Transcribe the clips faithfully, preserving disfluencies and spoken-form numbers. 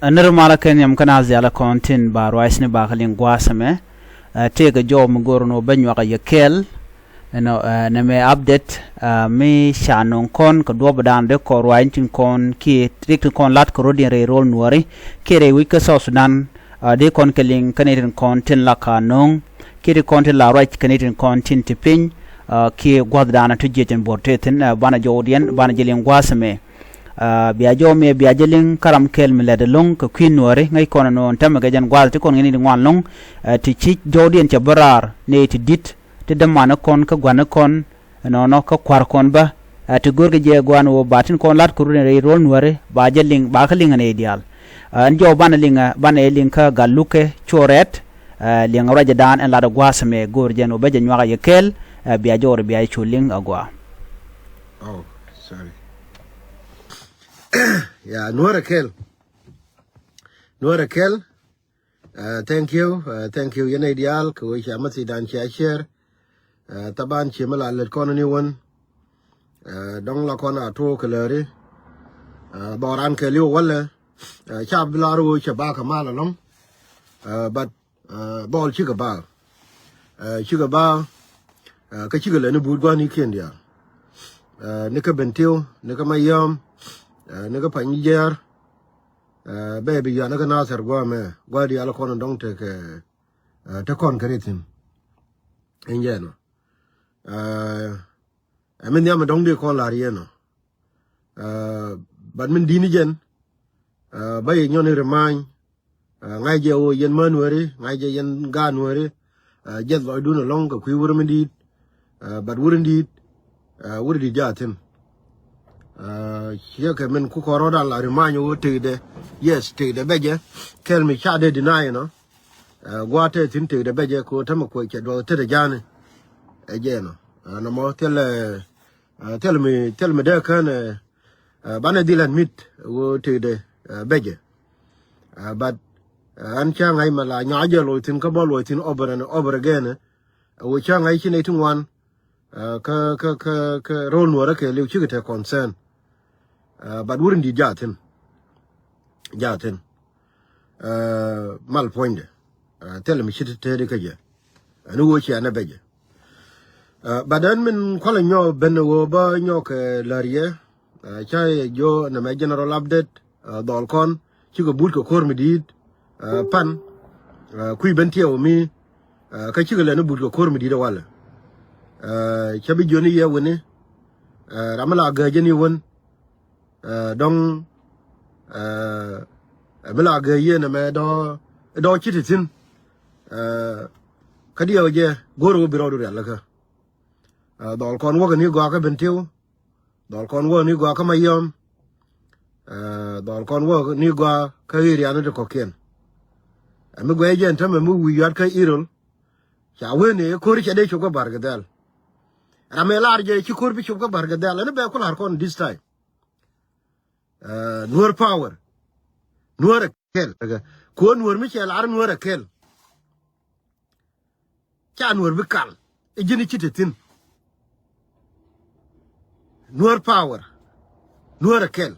Ɛ, ni ri malä kɛ nhiam kä naath diaal kɔn tin ba ruac ni ba kɛ liŋ gua̱a̱th ɛmɛ. Ɛ, tëëkɛ jɔw mi go̱r ni wä bä nyuak a yɛ kɛɛl. Ɛnɔ, ɛ, nɛmɛ update, ɛ, mi ca nöŋ kɔn kɛ duɔ̱ɔ̱p dan dee kɔn ruac tin kɔn kiɛ rik tin kɔn lat kɛ rɔ̱diɛn rɛy rol nuɔri kiɛ rɛy wi̱c kä South Sudan. Ɛ, dee kɔn kɛ liŋ kä ni tin kɔn tin la ka nöŋ kiɛ tin kɔn tin la ruac kɛ ni tin kɔn tin ti piny. Ɛ, kiɛ gua̱th dan a tu jiɛc tin buɔ̱r tëë thi̱n, ɛ, banɛ jɔwdiɛn banɛ jɛ liŋ gua̱a̱th ɛmɛ. Ɛ, bia jɔw mi bia jɛ liŋ kä ram kɛl mi lɛt ɛlɔ̱ŋ kɛ kui̱ nuɔri ŋäc kɔn ɛnɔ ɛn tämɛ kɛ jɛn gua̱a̱th ti kɔn ŋi̱ni di ŋuan ɛlɔ̱ŋ. Ɛ, ti ci jɔwdiɛn cɛ bä raar ni ti di̱t ti dämanikɔn kä gua̱nikɔn ɛnɔnɔ kä kua̱rkɔn bä. Ɛ, ti görkɛ jɛ gua̱a̱n ɣöö ba tin kɔn lat kɛ run rɛy ruɔl nuɔri ba jɛ liŋ ba kä liŋ ɛn ɛ diaal. Ɛ, ɛn jɔw banɛ liŋ, ɛ, banɛ liŋ kä gal lukɛ cuɔ rɛɛt. Ɛ, liŋ ruacɛ daan ɛn lat ɛ gua̱a̱th ɛmɛ go̱o̱r jɛn ɣöö bä jɛ nyuak ɛ yɛ kɛɛl. Ɛ, bia jɔwri bia jɛ cu liŋ ɛ gua̱a̱. Oh, sorry. Ya, nuɔrɛ kɛl. Nuɔrɛ kɛl. Ɛ, thank you. Ɛ, thank you yɛn ɛ diaal kɛ wee cia mäthi dan cia share. Ɛ, taban cie mi la lät kɔn ni wän. Ɛ, dɔŋ la kɔn a tuɔɔk kɛ lääri. Ɛ, dhɔran kɛl iwä wälɛ. Ɛ, ca bi lar wee cɛ ba kɛ mal ɛlɔ̱ŋ. Ɛ, but, ɛ, dhɔl cikɛ ba. Ɛ, cikɛ ba. Ɛ, kä cikɛ lɛ ni buut gua̱nikiɛn diaal. Ɛ, ni kä Bentiu, ni kä Mayɔm, ɛ, ni kä Pany Jiɛɛr. Ɛ, bɛ bi yɔanä kä Nathɛr gua̱a̱mɛ gua̱a̱ diaal kɔn dɔ̱ŋ tekɛ, ɛ, te kɔn kɛ ri thi̱n. Ɛn jɛn ɔ. Ɛ, ɛ min nhiam dɔ̱ŋ di kɔn la̱r yɛn ɔ. Ɛ, but min di̱t ni jɛn, ɛ, bä yɛ nyɔn i̱ ri ma̱a̱ny. Ɛ, ŋa̱c jɛ ɣöö yɛn män weri, ŋa̱c jɛ yɛn gaan weri. Ɛ, jiɛth lɔcdun ɛlɔ̱ŋ kɛ kui̱ wur mi di̱i̱t. Ɛ, but wur in di̱i̱t, ɛ, wur in di̱i̱t jaa thi̱n. Ɛ, ciɛ kɛ min ku kɔn rɔ̱dan la remind ɣöö tekdɛ. Yes, tekdɛ bɛ jɛ. Kɛl mi ca dee deny ɛnɔ. Ɛ, gua̱a̱th tɛ thi̱n tekdɛ bɛ jɛ kɛ ɣöö tämɛ kuɔc cɛ duɔth tetdɛ ja̱a̱ni. Ɛ jɛ ɛnɔ. Ɛ, nɔmɔ thilɛ, ɛ, thilɛ mi, thilɛ mi dee kään, ɛ, ɛ, banɛ dhil admit ɣöö tekdɛ, ɛ, bɛ jɛ. Ɛ, but, ɛ, ɛn cä ŋa̱c mɛ la nyɔac jɛ loc thi̱n kä bä loc thi̱n over and over again, ɛ, ɣöö cä ŋa̱c ci nɛy ti ŋuan, ɛ, kä, kä, kä, kä ro̱l nuɔrä kɛɛliw cikɛ te concern. Ɛ, but wur in di̱i̱t jaa thi̱n. Jaa thi̱n. Ɛ, mal puɔ̱nydɛ. Ɛ, thilɛ mi ci te, te di kä jɛ. Ɛn ɣöö ciɛ nɛ bɛ jɛ. Ɛ, but ɛn min kualɛ nyɔk ben ɣöö bä nyɔk kɛ lär yɛ. Ɛ, ca yɛ jiö nɛmɛ general update, ɛ, dhɔl kɔn cikɛ but kɛ ko̱r mi di̱i̱t, ɛ, pan, ɛ, kui̱ ben tiɛw mi, ɛ, kä cikɛ lɛn i̱ but kɛ ko̱r mi di̱i̱t ɛ walɛ. Ɛ, ca bi jiöni yɛ wini, ɛ, ram mi la gääc jɛn i̱ wän, ɛ, dɔ̱ŋ, ɛ, ɛ, mi la gääc yɛ nɛmɛ dɔ̱, dɔ̱ ci ti thi̱n. Ɛ, kä diɛw jɛ go̱o̱r ɣöö bi rɔɔdu rialikä. Ɛ, dhɔl kɔn wäk ni gɔaa kä Bentiu. Dhɔl kɔn wäk ni gɔaa kä Mayɔm. Ɛ, dhɔl kɔn wäk ni gɔaa kä area ni ti kɔ̱kiɛn. Ɛ, mi guɛc jɛn tämɛ mi wi̱i̱ yuat kä Irol. Ca wen i̱ ko̱r cɛ dee cop kä Barkadhɛl. Ram ëë lar jɛ ci ko̱r bi cop kä Barkadhɛl. Ɛn i̱ bɛ ku la̱r kɔn this time. Ɛ, Nuer power. Nuer ɛ kɛl. Kuɔ Nuer mi cɛ lar Nuer ɛ kɛl. Ca Nuer bi kal. Ɛ ji̱n i̱ ci te thi̱n. Nuer power. Nuer ɛ kɛl.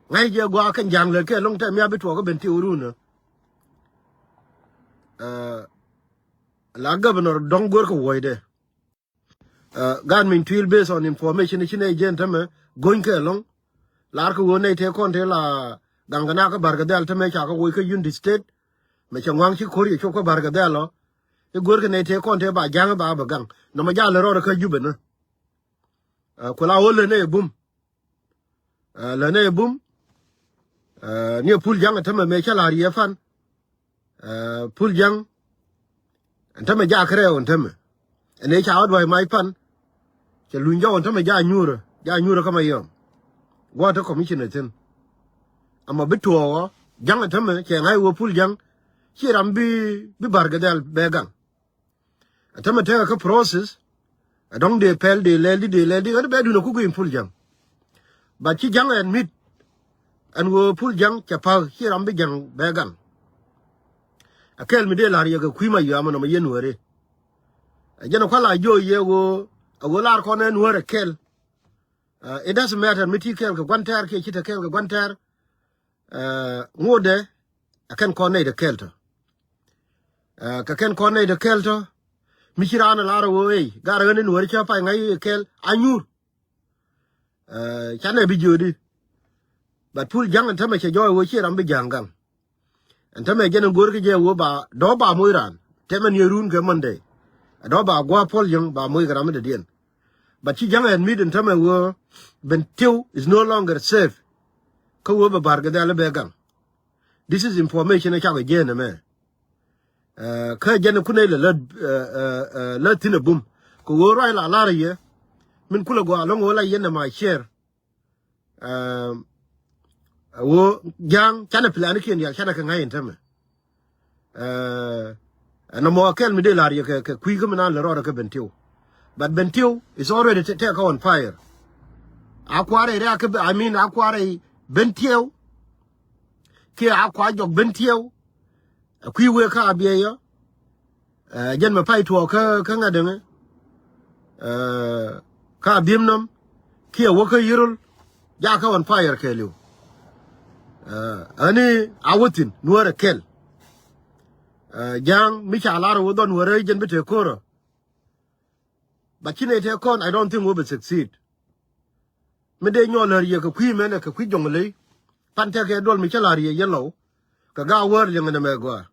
Ŋa̱c jɛ gɔaa kɛn ja̱ŋ lɛ kɛ lɔŋ tɛm ya bi tuɔɔk ɛ Bentiu run ɛ. Ɛ, la governor dɔ̱ŋ guer kɛ wuɔ̱cdɛ. Ɛ, gaat min tuil based on information ci nɛy jɛn tämɛ go̱ny kɛ lɔ̱ŋ. Lar kɛ ɣöö nɛy tëë kɔn tëë la gaŋ kɛ na kä Barkadhɛl tämɛ ca kɛ woc kä Unity State. Mɛ cɛ ŋua̱ŋ ci ko̱r yɛ cop kä Barkadhɛl ɔ. I̱ go̱r kɛ nɛy tëë kɔn tëë ba ja̱ŋ ba bɛ gaŋ. Nɔmɔ jal rɔɔd kä Jubɛ ni. Ɛ, ku la ɣöö lät nɛy bum. Ɛ, lät nɛy bum. Ɛ, ni ɛ Pul Ja̱ŋ ɛ tämɛ mëë cä la̱r yɛ pan. Ɛ, Pul Ja̱ŋ. Ɛn tämɛ jaak kärɛw ɛn tämɛ. Ɛn ëë ca ɣä dua̱c mac pan. Cɛ luny jɔw ɛn tämɛ jaak nyuurä, jaak nyuurä kä Mayɔm. Gua̱a̱th te commissioner thi̱n. Ama bi tuɔɔk ɔ, Ja̱ŋ ɛn tämɛ, cɛ ŋa̱c wä Pul Ja̱ŋ. Ci ram bi, bi Barkadhɛl bɛ gaŋ. Ɛn tämɛ tekɛ kä process, ɛ dɔ̱ŋ dee pɛl, dee lɛl di, dee lɛl di, ɣän bɛ duun ɛ ku gui̱i̱n Pul Ja̱ŋ. But ci Ja̱ŋ ɛn mit, ɛn ɣöö Pul Ja̱ŋ cɛ pa̱k, ci ram bi Ja̱ŋ bɛ gaŋ. Ɛ kɛl mi dee la̱r yɛ kɛ kui̱ Mayɔm ɛn nɔmɔ yɛn Nuääri. Ɛ jɛn ɛ kua̱l a jiö yɛ ɣöö, ɛ ɣöö lar kɔn ɛ Nuäär ɛ kɛl. Ɛ, it doesn't matter mi ti kɛl kɛ gua̱n tɛɛr kiɛ ci te kɛl kɛ gua̱n tɛɛr. Ɛ, ŋotdɛ, ɛ kɛn kɔn nɛy de kɛl tɔ. Ɛ, kɛ kɛn kɔn nɛy de kɛl tɔ, mi ci raan ɛ lar ɛ ɣöö ey, gar ɣän in wär cä pay ŋa̱c kɛl, a nyuur. Ɛ, canɛ bi jiöödi. But pul ja̱ŋ ɛn tämɛ cɛ jɔɔc ɣöö ciɛ ram bi ja̱ŋ gaŋ. Ɛn tämɛ jɛn in go̱o̱r kä jɛ ɣöö ba, dɔ̱ ba moc raan. Tɛmɛ ni run kɛ Monday. Ɛ dɔ̱ ba gua̱a̱ puɔl jiäŋ ba moc kɛ ram mi dɔ̱diɛn. But ci ja̱ŋ ɛn mit ɛn tämɛ ɣöö Bentiu is no longer safe. Kä ɣöö bɛ ba̱r kɛ dhɛl bɛ gaŋ. This is information ɛ cakɔ jiɛn ɛmɛ. Ɛ, kä jɛn kunɛ lɛ lät, ɛ, ɛ, ɛ, lät thi̱n ɛ bum. Kɛ ɣöö ruac la la̱r yɛ. Min kulɛ gɔaa lo̱ŋ ɣöö la yɛn ɛ ma share. Ɛ, ɣöö ja̱a̱ŋ canɛ plan kiɛn diaal canɛ kɛ ŋa̱c in tämɛ. Ɛ, ɛn ɛmɔ kɛl mi dee la̱r yɛ kɛ, kɛ kui̱ kä mi naan lɛ rɔɔdɛ kɛ Bentiu. But Bentiu is already te-, tɛk kä on fire. A kua̱rɛ rɛ̈ kä, I mean, a kua̱rɛ Bentiu. Kiɛ a kua̱r jɔk Bentiu. Ɛ kui̱ wëë kä Abiɛyɔ. Ɛ, jɛn mɛ pay tuɔɔk kä, kä ŋa̱t däŋä. Ɛ, kä Abiemnɔm. Kiɛ wä kä Yirol. Jakä on fire kɛɛliw. Ɛ, ɛni a wä thi̱n, Nuäärɛ kɛl. Ɛ, ja̱a̱ŋ mi ca lar wä dhɔn Nuäärɛ jɛn bi te ko̱rä. But ci nɛy tëë kɔn, I don't think wä bi succeed. Mi dee nyɔl lär yɛ kɛ kui̱ mɛnɛ kɛ kui̱ Jɔŋley. Pan tɛkɛ duɔl mi cä la̱r yɛ yɛn Lɔw. Kɛ Gaawäär liɛŋɛ nɛmɛ gɔaa.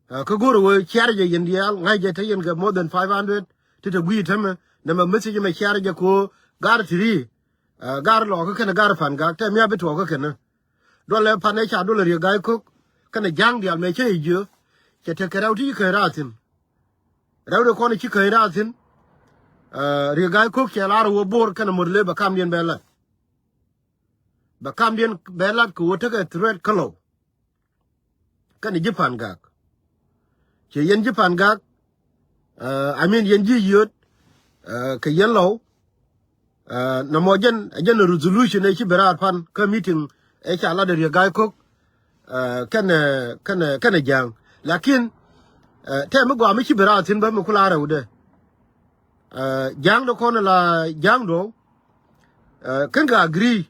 Ɛ, kä go̱rɛ wee ciarɛ jɛ yɛn diaal, ŋa̱c jɛ te yɛn kɛ more than five hundred ti te gui̱i̱ tämɛ. Nɛmɛ message mɛ ciarɛ jɛ ko̱ Gaar Ti̱ri̱. Ɛ, Gaar Lɔɔkä kɛnɛ Gaar Pangak, tɛ mi a bi tuɔɔkä kɛnɛ. Duɔlɛ pan ɛ ca duɔlɛ Riek Ga̱a̱c Ko̱k kɛnɛ ja̱a̱ŋ diaal mɛ cä yɛ jiö. Cɛ tekɛ rɛw ti ci käc raar thi̱n. Rɛwdɛ kɔn ci käc raar thi̱n. Ɛ, Riek Ga̱a̱c Ko̱k cɛ lar wä Bo̱o̱r kɛnɛ Murle bɛ kamdiɛn bɛ lat. Bɛ kamdiɛn bɛ lat kɛ wä tekɛ threat kä Lɔw. Kɛnɛ ji̱ Pangak. Cɛ yɛn ji̱ Pangak. Ɛ, I mean, yɛn ji̱ Yiöt. Ɛ, kɛ yɛn Lɔw. Ɛ, nɔmɔ jɛn, ɛ jɛn resolution ɛ ci ben raar pan kä meeting ɛ ca lat ɛ Riek Ga̱a̱c Ko̱k. Ɛ, kɛnɛ, kɛnɛ, kɛnɛ ja̱a̱ŋ. Lakin, ɛ, tɛm mi gɔaa mi ci ben raar thi̱n bä mi kula rɛwdɛ. Ɛ, ja̱a̱ŋ dɔ kɔn la ja̱a̱ŋ dɔ. Ɛ, kɛn kɛ agree.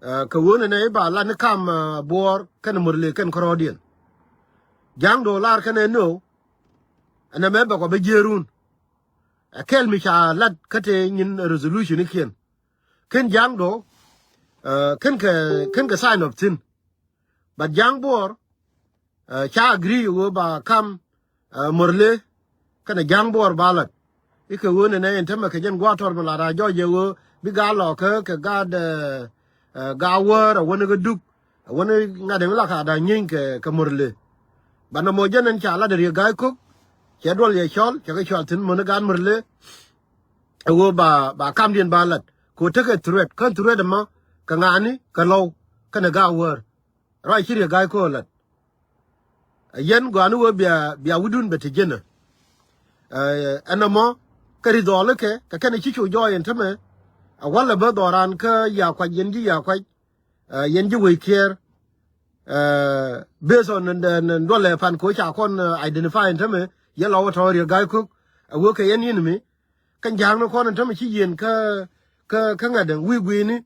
Ɛ, kɛ ɣöö nɛnɛ i̱ ba lat ni kam, ɛ, Buɔɔr kɛnɛ Murle kɛn kärɔɔdiɛn. Ja̱a̱ŋ dɔ lar kɛnɛ no. Ɛnɛ mɛ bɛ kɔ bä jiëërun. Ɛ kɛl mi ca lat kä te nyin resolution ikiɛn. Ken ja̱a̱ŋ dɔ, ɛ, ken kɛ, ken kɛ sign of thin. But ja̱a̱ŋ Buɔɔr, ɛ, ca agree wee ba kam, ɛ, Murle kɛnɛ ja̱a̱ŋ Buɔɔr ba lat. Ikɛ ɣöö nɛnɛ in tämɛ kɛ jɛn gua̱a̱th tɔr mi lat a jɔɔc jɛ ɣöö bi Gaar Lɔɔkä kɛ Gaar, ɛ, ɛ, Gaawäär a wäni kä Duk. A wäni ŋa̱t in la ka da̱ŋ nyieeny kɛ, kɛ Murle. Ba nɔmɔ jɛn in ca lat ɛ Riek Ga̱a̱c Ko̱k. Cɛ duɔl yɛ cɔl, cɛ kɛ cɔl thi̱n mäni Gaar Murle. Ɛ ɣöö ba, ba kamdiɛn ba lat. Kɛ ɣöö tekɛ threat, kä threat ɛmɔ kɛ ŋa̱a̱ni, kɛ Lɔw, kɛnɛ Gaawäär. Ruac ci Riek Ga̱a̱c Ko̱k lat. Ɛ yɛn gɔaa ni ɣöö bia, bia wi̱dun bɛ te ji̱n ɛ. Ɛ, ɛn ɛmɔ, kɛ ri dhɔɔlikɛ, kɛ kɛn ci cu jɔɔc ɛn tämɛ. Ɛ walɛ bä dhɔran kä Yakuac, yɛn ji̱ Yakuac. Ɛ, yɛn ji̱ wec kiɛɛr. Ɛ, based on, ɛ, ɛ, duɔlɛ pan kɛ ɣöö ca kɔn, ɛ, identify ɛn tämɛ, yɛn Lɔw tɔ̱ Riek Ga̱a̱c Ko̱k. Ɛ ɣöö kɛ yɛn enemy. Kä ja̱a̱ŋ ni kɔn ɛn tämɛ ci yieen kä, kä, kä ŋa̱t däŋ wi̱i̱ gui̱i̱ni.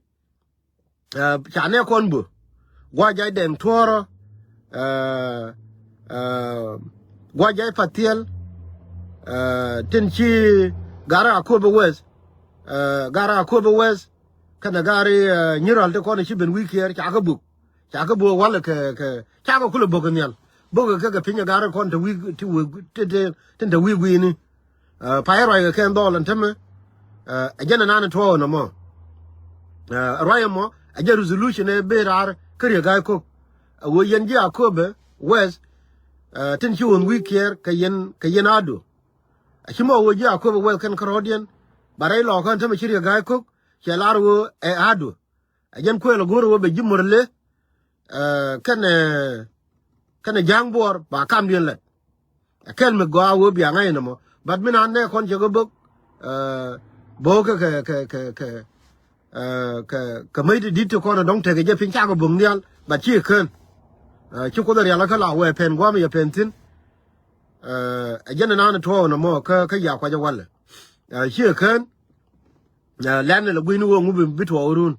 Ɛ, ca nɛ kɔn bä. Gua̱c ja̱c dɛŋ tuɔ̱ɔ̱rä. Ɛ, ɛ, gua̱c ja̱c Pathiɛl. Ɛ, tin ci Gaar Akööbä West. Ɛ, Gaar Akööbä West. Kɛnɛ Gaar, ɛ, Nyiral ti kɔn ci ben wi̱i̱ kiɛɛr ca kä bök. Ca kä bök walɛ kɛ, kɛ, ca kä kulɛ bök nhial. Bök kɛ kɛ piny ɛ Gaar kɔn te wi̱i̱, ti wi̱i̱, ti, ti, tin te wi̱i̱ gui̱i̱ni. Ɛ, pay ruac kɛ kɛn dhɔl ɛn tämɛ. Ɛ, ɛ jɛn ɛnan ɛ tuɔɔk ɛn ɛmɔ. Ɛ, ruac ɛmɔ, ɛ jɛn resolution ɛ ben raar kä Riek Ga̱a̱c Ko̱k. Ɛ ɣöö yɛn ji̱ Akööbä West, ɛ, tin ci ɣöön wi̱i̱ kiɛɛr kɛ yɛn, kɛ yɛn Ado. Ɛ ci mɔ ɣöö ji̱ Akööbä West kɛn kärɔɔdiɛn, ba rɛy Lɔɔkä ɛn tämɛ ci Riek Ga̱a̱c Ko̱k, cɛ lar ɣöö ɛ Ado. Ɛ jɛn kuëël ɛ go̱o̱r ɣöö bɛ ji̱ Murle, ɛ, kɛnɛ, kɛnɛ ja̱a̱ŋ Buɔɔr ba kamdiɛn lat. Ɛ kɛl mi gɔaa ɣöö bia ŋa̱c ɛn ɛmɔ. But mi naan nɛ kɔn cɛ kɛ bök, ɛ, bök kɛ, kɛ, kɛ, kɛ, ɛ, kɛ, kɛ mäc ti di̱t ti kɔn ɛ dɔ̱ŋ tekɛ jɛ piny cakɛ bök nhial. But ci kään. Ɛ, ci Kuoth ɛ rial kä la wee pɛn gua̱a̱m yɛ pɛn thi̱n. Ɛ, ɛ jɛn ɛnan ɛ tuɔɔk ɛn ɛmɔ kä, kä Yakuac ɛ walɛ. Ɛ, ci kään. Ɛ, lɛn ɛ lɛ gui̱ni ɣöö ŋu bi, bi tuɔɔk run.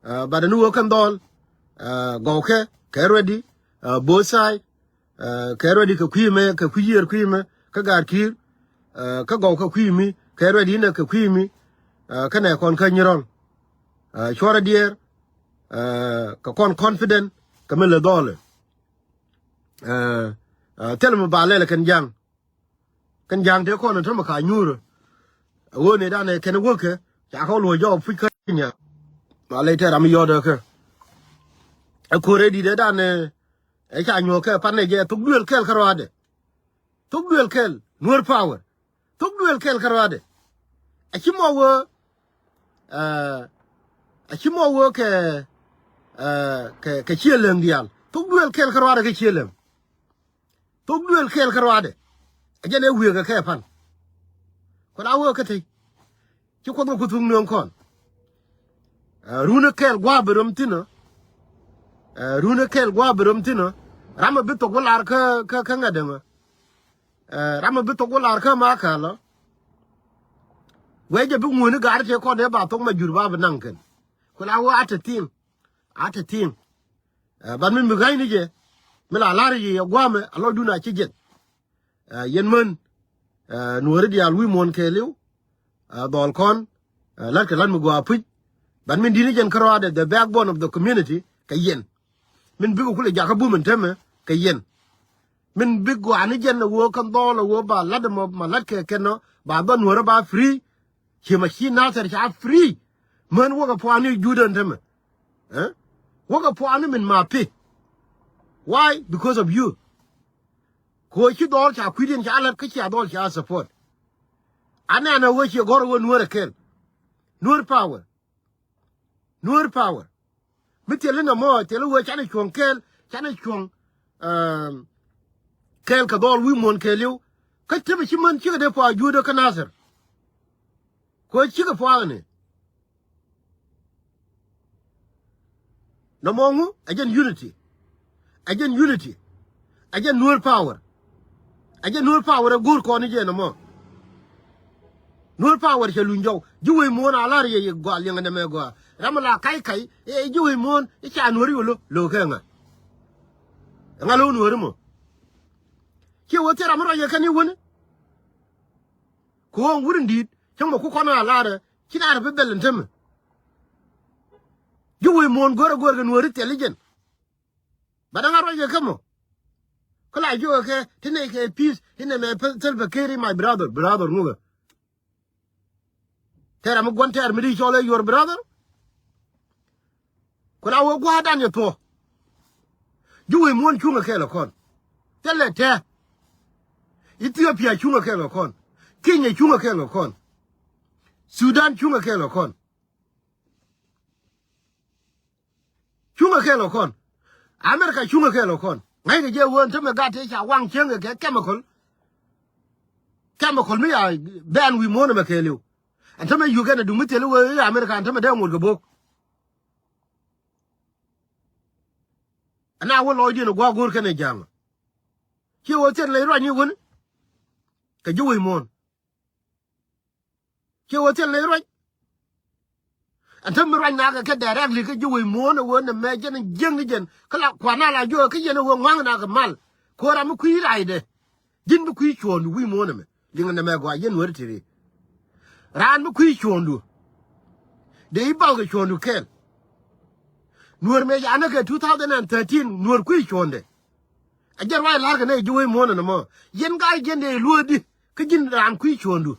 Ɛ, but ni wä kɛn dhɔl, Ɛ, gɔw kɛ kɛ ready, ɛ, both side. Ɛ, kɛ ready kɛ kui̱ mɛ, kɛ kui̱ yiër kui̱ mɛ kä gaat ki̱i̱r. Ɛ, kä gɔw kɛ kui̱ mi kɛ ready inɛ kɛ kui̱ mi. Ɛ, kä nɛ kɔn kä nyirɔl. Ɛ, cuɔrɛ diɛɛr. Ɛ, kɛ kɔn confident kɛ mi lɛ dhɔlɛ. Ɛ, ɛ, thil mi ba lɛl kɛn ja̱ŋ. Kɛn ja̱ŋ tëë kɔn ɛ tämɛ ka nyuurä. Ɛ ɣöö ni danɛ kɛn wäkɛ ca kɔ luɔ̱c jɔɔk puc kä nya. Ma lɛy tɛɛr ram yɔɔdɛ kɛ. Ɛ kuäär ɛ di̱t ɛ danɛ ɛ ca nyuɔ̱ɔ̱k kɛ pan ɛ jɛ thok duël kɛl kä ruaadɛ. Thok duël kɛl Nuer power. Thok duël kɛl kä ruaadɛ. Ɛ ci mɔ wee, ɛ, ɛ ci mɔ wee kɛ, ɛ, kɛ, kɛ ciɛ leŋ diaal. Thok duël kɛl kä ruaadɛ kɛ ciɛ leŋ. Thok duël kɛɛl kä ruaadɛ. Ɛ jɛn ɛ wiëëk ɛ kɛ pan. Kuɛ la wee kä thëy. Ci Kuoth kɛ ku thuk nööŋ kɔn. Ɛ, runä kɛɛl gua̱a̱p bi röm thi̱n ɔ. Ɛ, runä kɛɛl gua̱a̱p bi röm thi̱n ɔ. Ram ɛ bi thok wä lar kä, kä, kä ŋa̱t ɛŋä. Ɛ, ram ɛ bi thok wä lar kä ma ka̱l ɔ. Wee jɛ bi ŋuäni gaari tëë kɔn ëë ba thok ma jur ba bi naŋ kɛn. Kuɛ la wee a te thi̱i̱ŋ. A te thi̱i̱ŋ. Ɛ, ban min mi ŋa̱cni jɛ mi la la̱r yɛ gua̱a̱mɛ a lɔcdun a ci jiɛth. Ɛ, yɛn män, ɛ, Nuääri diaal wi̱i̱ muɔ̱ɔ̱n kɛɛliw, ɛ, dhɔl kɔn, ɛ, la̱t kɛ la̱t mi gɔaa puc. Ban min di̱t ni jɛn kä ruaadɛ, the backbone of the community, kɛ yɛn. Min bikɛ kulɛ jakä bum in tämɛ kɛ yɛn. Min bi gɔaa ni jɛn a wee kɛn dhɔl a wee ba la̱t ɛmɔ ma la̱t kɛ kɛn ɔ ba dhɔl Nuäärä ba free. Ciɛ ma ci Nathɛr ca free. Män wäkɛ pua̱a̱ni juudä in tämɛ. Ɛ? Wäkɛ pua̱a̱ni min ma pi. Why? Because of you. Koci dhɔl ca kui̱diɛn ca lät kä cia dhɔl ca support. Anɛn a wee ciɛ gɔ̱r a wee Nuäär a kɛl. Nuäär power. Nuäär power. Mi thil inɔ mɔ thil iwee canɛ cuɔ̱ŋ kɛɛl, canɛ cuɔ̱ŋ, um, kɛɛl kɛ dhɔl wi̱i̱ muɔ̱ɔ̱n kɛɛliw. Kä tëpɛ ci män cikɛ dee pua̱a̱ juudä kä Nathɛr. Koci cikɛ pua̱a̱ni. Nɔmɔ ŋu ɛ jɛn unity. Ɛ jɛn unity. Ɛ jɛn Nuer power. Ɛ jɛn Nuer power ɛ go̱o̱r kɔn i̱ jɛ nɔmɔ. Nuer power cɛ luny jɔw. Ji̱ wec muɔ̱ɔ̱n a la̱r yɛ yɛ gɔaa liɛŋɛ nɛmɛ gɔaa. Ram la ka̱c ka̱c ɛ ji̱ wec muɔ̱ɔ̱n i̱ ca Nuer i̱ wä lo̱ lo̱ kɛ ŋa. Ŋa lo̱ Nuer imɔ. Ciɛ wä thil ram mi ruac yɛ kɛn i̱ wäni. Kɛ ɣöö wut in di̱i̱t cäŋ mɛ ku kɔn a la̱rɛ ci naar bi bɛl in temɛ. Ji̱ wec muɔ̱ɔ̱n go̱rɛ go̱rɛ kɛ Nuääri thil i̱ jɛn. Bɛ da̱ŋ a ruac kɛ kä mɔ. Kä la jiökɛ kɛ ti nɛy kɛ peace ti nɛmɛ Salva Kiir i̱ my brother, brother ŋukɛ. Tɛɛr ami gua̱n tɛɛr mi di cɔl ɛ your brother. Ku la wee gua̱a̱dan yɛ thuɔ̱k. Ji̱ wec muɔ̱ɔ̱n cuŋä kɛɛl kɛ kɔn. Thilɛ tɛ̱̈ɛ̱̈. Ethiopia cuŋä kɛɛl kɛ kɔn. Kenya cuŋä kɛɛl kɛ kɔn. Sudan cuŋä kɛɛl kɛ kɔn. Cuŋä kɛɛl kɛ kɔn. America cuŋä kɛɛl kɛ kɔn. Ŋäckɛ jɛ ɣöö ɛn tämɛ gat tëë ca waŋ cieŋkɛ kɛ chemical. Chemical mi ya bɛn wi̱i̱ muɔ̱ɔ̱n ɛmɛ kɛɛliw. Ɛn tämɛ Uganda duŋ mi thil i̱ wee i̱ America ɛn tämɛ dee ŋot kɛ bo̱o̱k. Ɛn a wä lɔcdiɛn ɛ gua̱a̱k go̱o̱r kɛn ɛ ja̱a̱ŋ. Ciɛ wä thil nɛy ruac ni wän. Kɛ ji̱ wec muɔ̱ɔ̱n. Ciɛ wä thil nɛy ruac. Ɛn te mi ruac nakɛ kɛ directly kä ji̱ wec muɔ̱ɔ̱n ɛ wee nɛ mɛ jɛn jiäŋ ni jɛn. Kä la kua̱r na la juɔk kä yɛn ɛ wee ŋua̱ŋ nakɛ mal. Ko̱r ram mi kui̱ racdɛ. Ji̱n bi kui̱ cuɔ̱ɔ̱ŋdu wi̱i̱ muɔ̱ɔ̱n ɛmɛ. Liŋ nɛ mɛ gɔaa yɛn Nuäär tëë ri. Raan bi kui̱ cuɔ̱ɔ̱ŋdu. Dee i̱ bath kɛ cuɔ̱ɔ̱ŋdu kɛɛl. Nuäär mëë ca näk kɛ two thousand and thirteen, Nuäär kui̱ cuɔ̱ɔ̱ŋdɛ. A jɛn ruac la̱rkɛ nɛ ji̱ wec muɔ̱ɔ̱n ɛn ɛmɔ. Yɛn ga̱a̱c jiɛn dee luäätdi. Kä ji̱n raan kui̱ cuɔ̱ɔ̱ŋdu.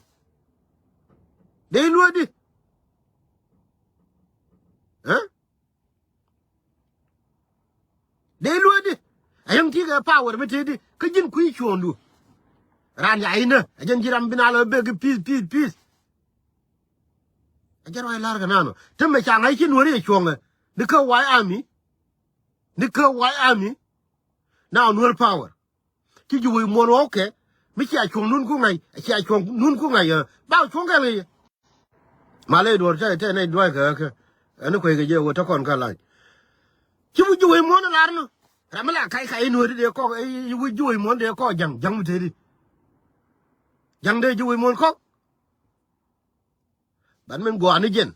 Dee i̱ luäätdi. Ɛ? Dee luäätdi. A yäŋ ti̱i̱ kɛ power mi tëëdi. Kä ji̱n kui̱ cuɔ̱ɔ̱ŋdu. Raan ca inä. A jɛn ji̱ ram bi na lɔ bek i̱ peace, peace, peace. A jɛn ruac la̱rkɛ nanɔ. Te mɛ ca ŋa̱c ci Nuäär yɛ cuɔ̱ŋɛ. Ni kä White Army. Ni kä White Army. Now Nuäär power. Ci ji̱ wec muɔ̱ɔ̱n ɣɔ̱kɛ. Mi cia cuɔ̱ŋ nun ku ŋa̱c. Cia cuɔ̱ŋ nun ku ŋa̱c. Ba cuɔ̱ŋ kɛl kɛ yɛ. Malɛ duɔ̱ɔ̱r tɛ tɛ nɛy dua̱a̱c kɛ ɣä kɛ. Ɛn kueckɛ jɛ wä te kɔn kä la̱ny. Ci wi̱c ji̱ wec muɔ̱ɔ̱n lar nɔ. Ram mi la kac kac i̱ Nuääri dee kɔk i̱ wi̱c ji̱ wec muɔ̱ɔ̱n dee kɔk ja̱ŋ ja̱ŋ mi tëëdi. Ja̱ŋ dee ji̱ wec muɔ̱ɔ̱n kɔk. Ban min gɔaa ni jɛn.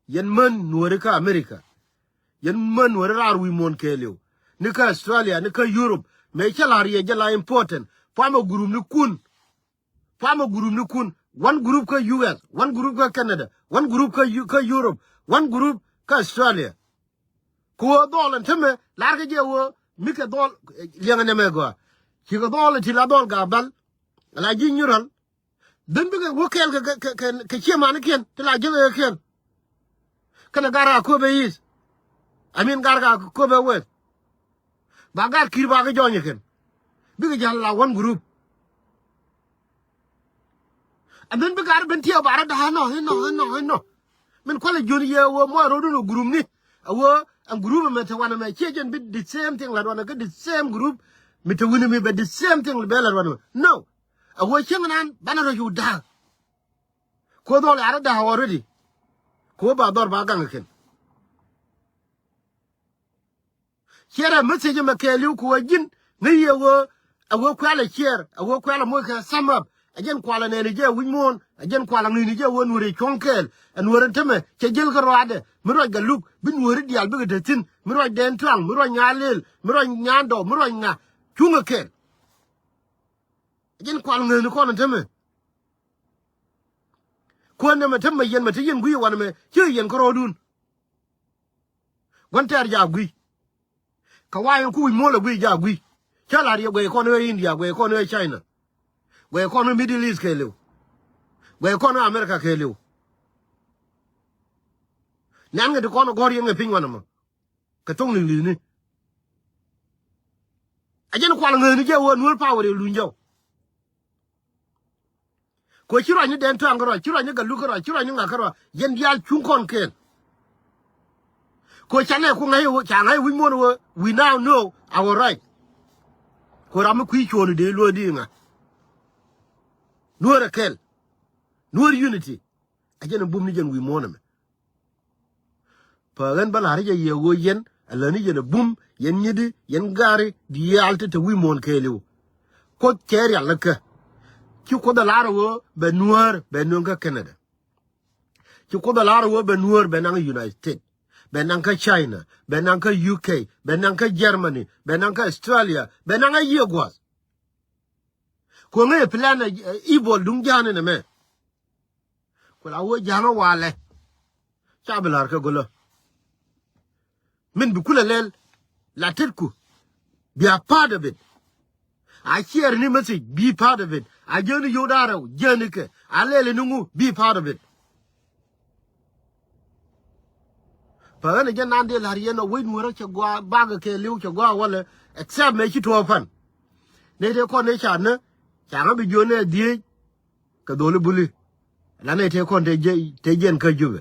Yɛn män Nuääri kä America. Yɛn män wä raar wi̱i̱ muɔ̱ɔ̱n kɛɛliw. Ni kä Australia, ni kä Europe. Mëë cä la̱r yɛ jɛ la important. Pamɛ group ni kun. Pamɛ group ni kun. One group kä U S, one group kä Canada, one group kä Eu-, kä Europe, one group kä Australia. Kɛ ɣöö dhɔl ɛn tämɛ, la̱rkɛ jɛ ɣöö, mi kɛ dhɔl, eh, liɛŋɛ nɛmɛ gɔaa. Cikɛ dhɔl ti la dhɔl Gabal. La ji̱ Nyural. Dhän bikɛ wä kɛɛl kɛ, kɛ, kɛ, kɛ, kɛ ciɛ manikiɛn, ti la jiäk ɛ kiɛn. Kɛnɛ gar a köpɛ yi̱th. I mean, gar ka köpɛ weth. Ba gar ki̱i̱r ba kɛ jɔny kɛn. Bikɛ ja̱l la one group. And then bi gar ben tiɛw ba rɔ da̱a̱ nɔ, inɔ, inɔ, inɔ. Min kualɛ jiön yɛ wä muɔc rɔɔdun ɛ group ni. A wä ɛn group ɛmɛ te wanɛ mɛ ciɛ jɛn bi the same thing la duanɛ kä the same group. Mi te wi̱ni mi bɛ the same thing bɛ la duanɛ mɛ. No. A wä cieŋ nan banɛ rɔ cu da̱a̱. Kuɔ dhɔl yarä da̱a̱ already. Kuɔ ba dhɔr ba gaŋ kɛn. Ciɛɛr ɛ message mɛ kɛɛliw kɛ ɣöö ji̱n ŋäc yɛ ɣöö ɛ ɣöö kuɛl ɛ ciɛɛr, ɛ ɣöö kuɛl ɛ moc kɛ sum up. Ɛ jɛn kual ɛ nɛɛni jɛ wi̱c muɔ̱ɔ̱n, ɛ jɛn kual ɛ ŋi̱i̱ni jɛ ɣöö nuɔ̱ɔ̱ri cuɔ̱ŋ kɛɛl. Ɛ nuɔ̱ɔ̱ri tämɛ cɛ jiël kä ruaadɛ. Mi ruac Galuk, bi nuɔ̱ɔ̱ri diaal bikɛ te thi̱n. Mi ruac Dɛn Tuaŋ, mi ruac Nyaal Lëël, mi ruac Nyaandɔɔk, mi ruac ŋa. Cuŋɛ kɛɛl. Ɛ jɛn kual ŋäthni kɔn ɛ tämɛ. Kuäär nɛmɛ tämɛ yɛn mɛ te yɛn gui̱i̱ wanɛ mɛ, ci yɛn kärɔɔdun. Gua̱n tɛɛr ja gui̱. Kä wa yɛn kuc muɔ̱l ɛ gui̱ ja gui̱. Cä la̱r yɛ guɛy kɔn ɣä India, guɛy kɔn ɣä China. Guɛy kɔn ɣä Middle East kɛɛliw. Guɛy kɔn ɣä America kɛɛliw. Nɛn kɛ ti kɔn ɛ gɔ̱r yɛn kɛ piny wanɛ mɔ. Kɛ thoŋ li̱ŋ li̱thni. A jɛn kual ŋäthni jɛ ɣöö Nuäär power yɛ luny jɔw. Kɛ ɣöö ci ruac ni Dɛn Tuaŋ kärɔa, ci ruac ni Galuk kärɔa, ci ruac ni ŋa kärɔa, yɛn diaal cuŋ kɔn kɛɛl. Kɛ ɣöö canɛ ku ŋa̱c, ca ŋa̱c wi̱c muɔ̱ɔ̱n ɣöö we now know our right. Kɛ ɣöö ram mi kui̱ cuɔ̱ɔ̱ŋni dee luɔ̱ɔ̱ŋ di ŋa. Nuäär ɛ kɛl. Nuäär unity. A jɛn ɛ bum ni jɛn wi̱i̱ muɔ̱ɔ̱n ɛmɛ. Pä ɣän bä la̱r jɛ yɛ ɣöö yɛn, a läni yɛn ɛ bum, yɛn nyiti, yɛn gari, diaal ti te wi̱i̱ muɔ̱ɔ̱n kɛɛliw. Kuoth cɛ rial ni kä. Ci Kuoth ɛ la̱r ɣöö bɛ Nuäär, bɛ nöŋ kä Canada. Ci Kuoth ɛ la̱r ɣöö bɛ Nuäär, bɛ naŋ United States. Bɛ naŋ kä China, bɛ naŋ kä U K, bɛ naŋ kä Germany, bɛ naŋ kä Australia, bɛ naŋ a yiëë gua̱a̱th. Kuäŋä yɛ plan ɛ, ɛ, evil duŋ ja̱a̱n ɛn ɛmɛ. Ku la wä ja̱a̱ŋä walɛ. Ca bi la̱r kɛ gölä. Min bi kulɛ lɛl. La tetku. Be a part of it. A share ni message. Be part of it. A jäni yio̱w da̱rɛ. Jäni kɛ. A lɛl ni ŋu. Be part of it. Pä ɣän ɛ jɛn nan dee la̱r yɛn ɔ wec Nuäärä cɛ gɔaa bakɛ kɛɛliw cɛ gɔaa walɛ. Except mëë ci tuɔɔk pan. Nɛy tëë kɔn ëë ca nä. Ca ŋä bi jiön ɛ dhieec. Kɛ dholi buli. La nɛy tëë kɔn tëë jiɛn kä Jubɛ.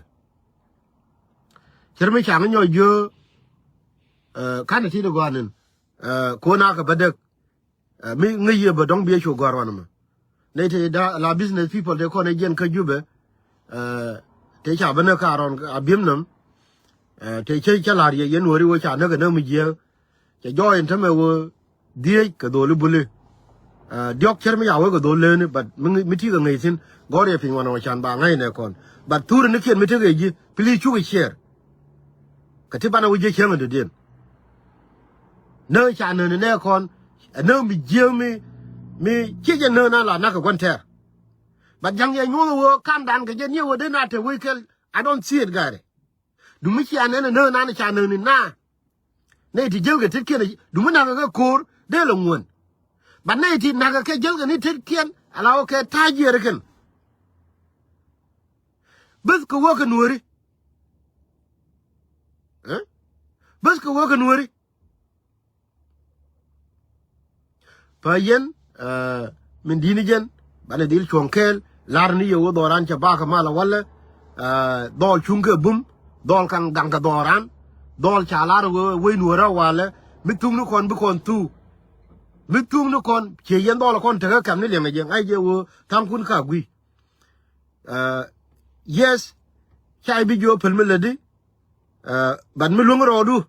Cär mi ca ŋä nyɔk jiö. Ɛ, kanɛ ti di gɔaa nin. Ɛ, kuɔn a kɛ bädäk. Ɛ, mi ŋäc yɛ bä dɔ̱ŋ biɛ cu gɔ̱a̱r wanɛ mɛ. Nɛy tëë da la business people tëë kɔn ɛ jiɛn kä Jubɛ. Ɛ, tëë ca bä näk ka rɔn a bi̱em nɔm. Ɛ, tëë cä cä la̱r yɛ yɛn wääri wä ca näk ɛ näk mi jiääk. Cɛ jɔɔy in tämɛ wä dhieec kɛ dholi buli. Ɛ, diɔ̱k cär mi ca wee kɛ dhol leni, but mi, mi ti kɛ ŋäc thi̱n, gɔ̱r yɛ piny wanɛ wä can ba ŋäc nɛ kɔn. But thuri ni kiɛn mi tekɛ ji̱, please cukɛ share. Kɛ ti banɛ wä jiɛ cäŋ in dɔ̱diɛn. Näk ca näk ni nɛ kɔn, ɛ näk mi jiääk mi, mi ciɛ jɛ näk na la nak kɛ gua̱n tɛɛr. But ja̱ŋ yɛ nyuɔ̱th wä kamdan kɛ jɛ niɛ wä dee na te wee kɛl, I don't see it gari. Dumi cia nɛn ɛ näk nan ca näk ni na. Nɛy ti jiälkɛ tetkiɛn, dumi nakä kɛ ko̱o̱r, dee lɛ ŋuän. But nɛy ti nakä kɛ jiälkɛ ni tetkiɛn, ala wä kɛ ta̱a̱ jiɛɛr kɛn. Bäth kɛ wä kɛ Nuääri. Ɛ? Bäth kɛ wä kɛ Nuääri. Pä yɛn, ɛ, min di̱t ni jɛn, banɛ dhil cuɔ̱ŋ kɛɛl, la̱r ni yɛ wä dhɔran cɛ bakä mal a walɛ, ɛ, dhɔl cuŋ kɛ bum, dhɔl kaŋ gaŋ kɛ dhɔran, dhɔl ca la̱r wä wec Nuäärä walɛ, mi thuk ni kɔn bi kɔn thuk. Mi thuk ni kɔn, ciɛ yɛn dhɔl kɔn tekä kɛm ni liɛŋɛ jɛ, ŋa̱c jɛ wä tha̱a̱ŋkun ka gui̱. Ɛ, yes, ca i̱ bi jiö päl mi lätdi, ɛ, but mi luäŋ rɔɔdu.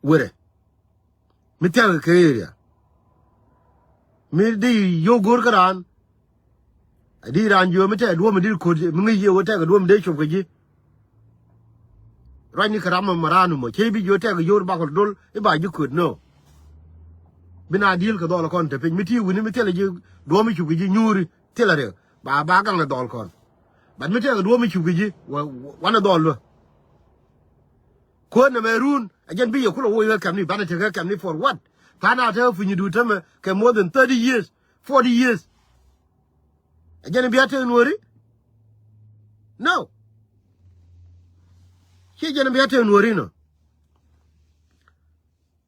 Werɛ. Mi thia̱k kɛ area. Mi di yio̱w go̱o̱r kä raan. Di raan jiö mi tɛk duɔ̱ɔ̱p mi di ko̱t, mi ŋäc yio̱w tɛk duɔ̱ɔ̱p mi dee cop kɛ ji̱. Ruacni kɛ ram mɛ mɛ raan mɔ cɛ bi jiö tɛk yo̱o̱r bakɔl dol i̱ ba ji̱ köt nɔ. Bi na di̱i̱l kɛ dhɔl kɔn te piny mi ti wi̱ni mi thilɛ ji̱ duɔ̱ɔ̱m i̱ cuk kɛ ji̱ nyuuri thilɛ riɛk ba ba gaŋ ɛ dhɔl kɔn. But mi tɛk duɔ̱ɔ̱m i̱ cuk kɛ ji̱ wanɛ dhɔl luä. Kuäär nɛmɛ run ɛ jɛn bi yɛ kulɛ woc ɣä kɛmni banɛ tek ɣä kɛmni for what? Tha̱a̱ŋ a te ɣä punydu tämɛ kɛ more than thirty years, forty years. Ɛ jɛn bi a te nuɔri? No. Ci jɛn bi a te nuɔri nɔ.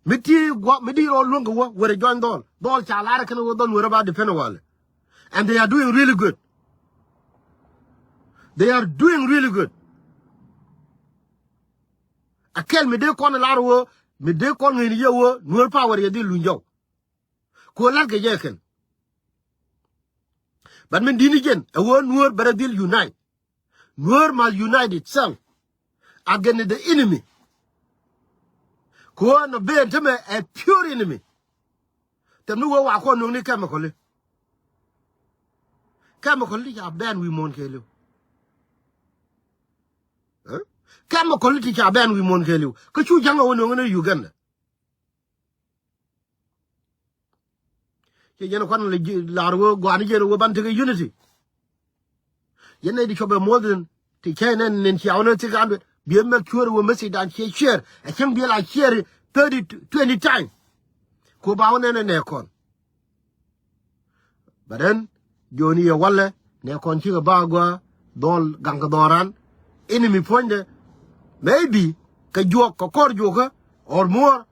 Mi ti guɔ mi di rɔ luäŋ kɛ wä wër ɛ jɔny dhɔl dhɔl ca lar kɛn wä dhɔl nuɔri ba depend walɛ. And they are doing really good. They are doing really good. A kɛl mi dee kɔn lar wä mi dee kɔn ŋeni yɛ wä nuɔr power yɛ dhi luny jɔw. Ku lar kɛ jɛ kɛn. But min dini jɛn ɛ wä nuɔr bɛrɛ dhil unite. Nuer must unite itself against the enemy. Kuɔ nɔ ben tämɛ a pure enemy. Tɛm ni wee wa kɔn nuŋ ni chemical. Chemical ti ca bɛn wi̱i̱ muɔ̱ɔ̱n kɛɛliw. Chemical ti ca bɛn wi̱i̱ muɔ̱ɔ̱n kɛɛliw kä cu ja̱ŋ a wä nuŋ ni Uganda. Ci jɛn kuan lar wee guani jɛn wee ban tekɛ unity. Yɛn nɛy di cuɔpɛ muɔth in ti cäy nɛn nin ciaw ni thikä andut bi mɛk cuäär wee message dan ciɛ share ɛ cäŋ bi la share thirty twenty time. Ku ba wä nɛn ɛ nɛ kɔn. But then joni yɛ walɛ nɛ kɔn cikɛ ba gua dhɔl gaŋ kɛ dhɔran. Ini mi puɔ̱nydɛ maybe kɛ juɔk kɛ kɔr juɔkä or more.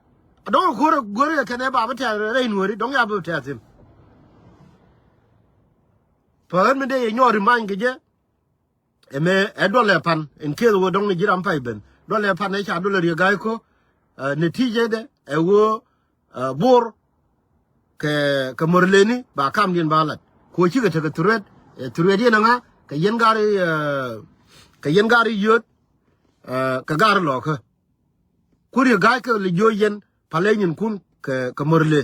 Adɔŋ kɛ kɔr go̱rɛ kɛnɛ ba bi tɛth rɛy nuɔri dɔŋ ya bi tɛth thin. Päät mi dee yɛ nyɔɔri many kɛ jɛ. Ɛmɛ ɛ duɔlɛ pan in case wä dɔŋ ni ji̱ ram pay ben duɔlɛ pan ɛ ca duɔlɛ riek ga̱a̱c ko̱. Nɛ ti̱i̱ jɛ dɛ ɛ wä bor kɛ kɛ mör leni ba kamdiɛn ba lat. Kuɔ cikɛ tekɛ thuruet ɛ thuruet yɛn aŋa kɛ yɛn gari kɛ yɛn gari yöt kɛ gari lɔkä. Ku riek ga̱a̱c kɛ li jiö yɛn palɛ nyinkun kɛ kɛ mör le.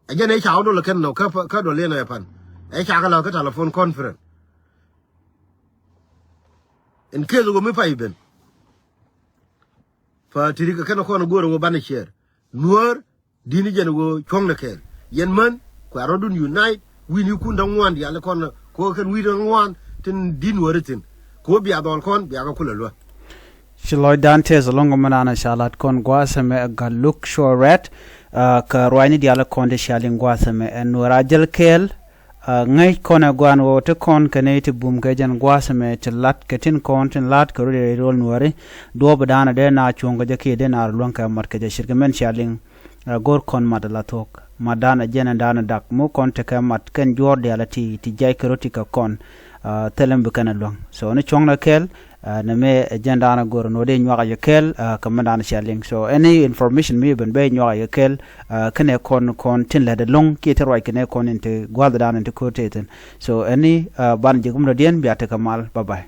Ɛ jɛn ɛ ca wä dol kɛn nɔ kä duɔl yɛn ɛ pan ɛ ca kɛ lɔ kä telephone conference. In case wä mi pay ben pa ti̱ri kɛ kɛn kɔn go̱o̱r wä banɛ share nuäär. Di̱n i̱ jɛn ɣöö cuɔ̱ŋnɛ kɛɛl yɛn män kuɛ rɔ̱dun unite wi̱i̱ni kun da̱ŋ ŋuan diaal i̱ kɔn kuɔ kɛn wi̱i̱ da̱ŋ ŋuan tin di̱n wääri thi̱n. Kuɔ bia dhɔl kɔn bia kɛ kulɛ luä. Ci lɔcdan tɛth ɛlɔ̱ŋ kɛ mɛn an a ca lat kɔn gua̱a̱th ɛmɛ ɛ Gat Luk Cuɔl Rɛt. Kɛ ruacni diaal i̱ kɔn ti cia liŋ gua̱a̱th ɛmɛ ɛn nuɛɛr a jäl kɛɛl. Ŋäc kɔn ɛ gua̱a̱n ɣöö ti kɔn kɛ nɛy ti bum kɛ jɛn gua̱a̱th ɛmɛ ti lat kɛ tin kɔn tin la̱t kɛ rɔ̱diɛn rɛy rööl nuääri. Duɔ̱ɔ̱p ɛ da̱a̱n ɛ dee na cuɔ̱ŋ kɛ jɛ kiɛ dee na rɔ luäŋ kɛ mat kɛ jɛ cirkɛ mɛn cia liŋ. Go̱r kɔn mat ala thuɔ̱k matdan ɛ jɛn ɛn da̱a̱n ɛ dak mi kɔn tekɛ mat kɛn juɔ̱ɔ̱r diaal ɛ ti ti jiac kɛ rot ti kɛ kɔn. Thilɛ mi bi kɛn ɛ luäŋ so ni cuɔ̱ŋnɛ kɛɛl. Nɛ mëë ɛ jɛn da̱a̱n ɛ go̱r ɛn ɣöö dee nyuak ɛ yɛ kɛɛl kɛ mɛn da̱a̱n ɛ cia liŋ so any information mi ben ben nyuak ɛ yɛ kɛɛl. Kɛnɛ kɔn kɔn tin lät ɛlɔ̱ŋ kiɛ ti ruac kɛnɛ kɔn in ti gua̱a̱th da̱a̱n in ti ko̱r tëë thi̱n. So ɛni ban ji̱ kumdɔ̱diɛn bia tekɛ mal bye bye.